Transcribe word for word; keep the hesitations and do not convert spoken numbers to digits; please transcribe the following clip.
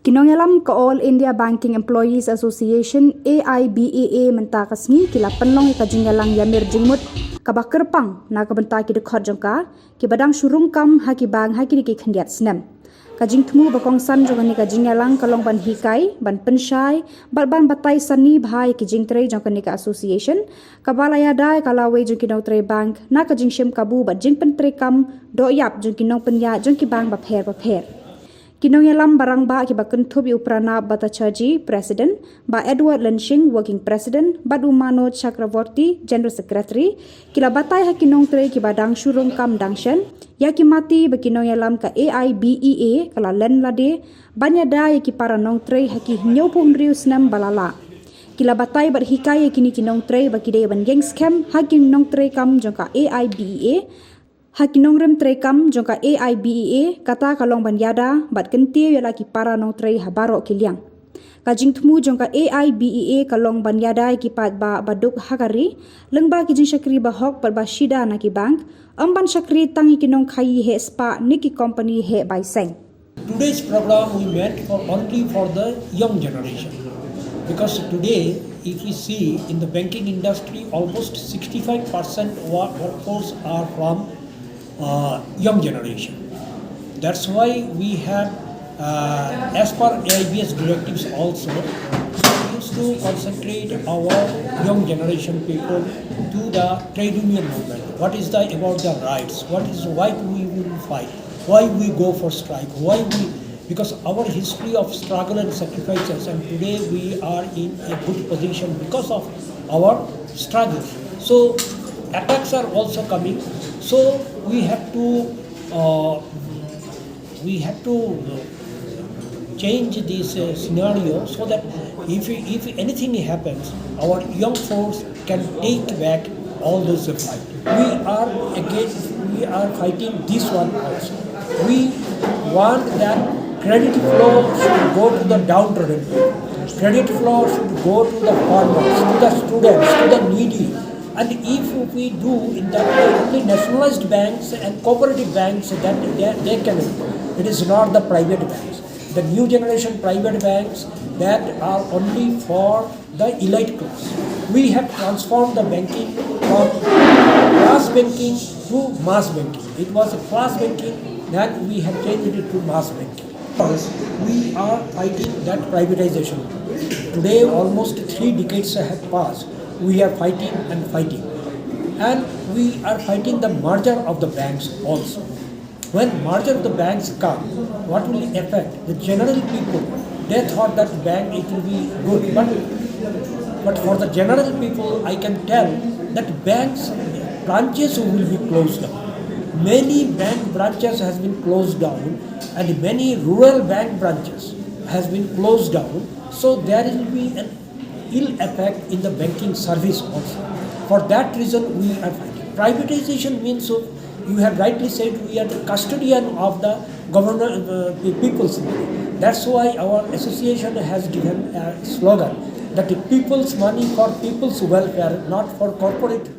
Ki nongïalam ka All India Banking Employees Association, A I B E A, mynta ka sngi ki la pynlong ïa ka jingïalang ïamir jingmut kaba kyrpang na ka bynta ki dkhot jong ka kiba dang shu rung kam ha ki bank ha kine ki khyndiat snem. Ka jingthmu ba kongsan jong kane ka jingïalang ka long ban hikai, ban pynshai bad ban batai sani bha ïa ki jingtrei jong kane ka association kaba la ïada ïa ka lawei jong ki nongtrei bank na ka jingshim kabu bad jingpyntreikam dohïap jong ki nongpynïaid jong ki bank bapher bapher. Ki nongïalam ba rangbah kiba kynthup ïa u Pranab Bhattacharjee, President, Bah Edward Lenshing, Working President, bad u Manoj Chakravorty, General Secretary, ki la batai ha ki nongtrei kiba dang shu rung kam dang shen ïa ki mati ba ki nongïalam ka A I B E A ka la len lade ban ïada ïa ki para nongtrei ha ki hynñiewphew hynriew snem ba la leit. Ki la batai bad hikai ïa kine ki nongtrei ba ki dei ban ïeng skhem ha ki nongtrei kam jong ka A I B E A, ha ki nongrim trei kam jong ka A I B E A, kata ka long ban ïada bad kyntiew ïa la ki para nongtrei ha baroh ki liang. Ka jingthmu jong ka A I B E A ka long ban ïada ïa ki paidbah ba duk ha ka ri lyngba ki jingshakri ba hok bad ba shida na ki bank, ym ban shakri tang ïa ki nongkhaii heh spah ne ki company heh bai seng. Today's program we meant for only for the young generation, because today, if we see in the banking industry, almost sixty-five percent wa- workforce are from uh, young generation. That's why we have, uh, as per A I B S directives also, we used to concentrate our young generation people to the trade union movement. What is the about their rights? What is why do we will fight? Why we go for strike? Why we, because our history of struggle and sacrifices, and today we are in a good position because of our struggle. So attacks are also coming. So we have to uh, we have to change this uh, scenario so that if if anything happens, our young force can take back all those fight. We are against, we are fighting this one also. We want that credit flow should go to the downtrodden. Credit flow should go to the farmers, to the students, to the needy. And if we do in that way, only nationalized banks and cooperative banks that they, they can. It is not the private banks. The new generation private banks that are only for the elite class. We have transformed the banking from class banking to mass banking. It was a class banking, then we have changed it to mass banking. We are fighting that privatization. Today, almost three decades have passed. We are fighting and fighting. And we are fighting the merger of the banks also. When merger of the banks come, what will affect the general people? They thought that bank it will be good, but but for the general people, I can tell that banks branches will be closed down. Many bank branches has been closed down, and many rural bank branches has been closed down. So there will be an ill effect in the banking service also. For that reason, we are fighting. Privatization means, so you have rightly said, we are the custodian of the government, uh, the people's money. That's why our association has given a slogan that the people's money for people's welfare, not for corporate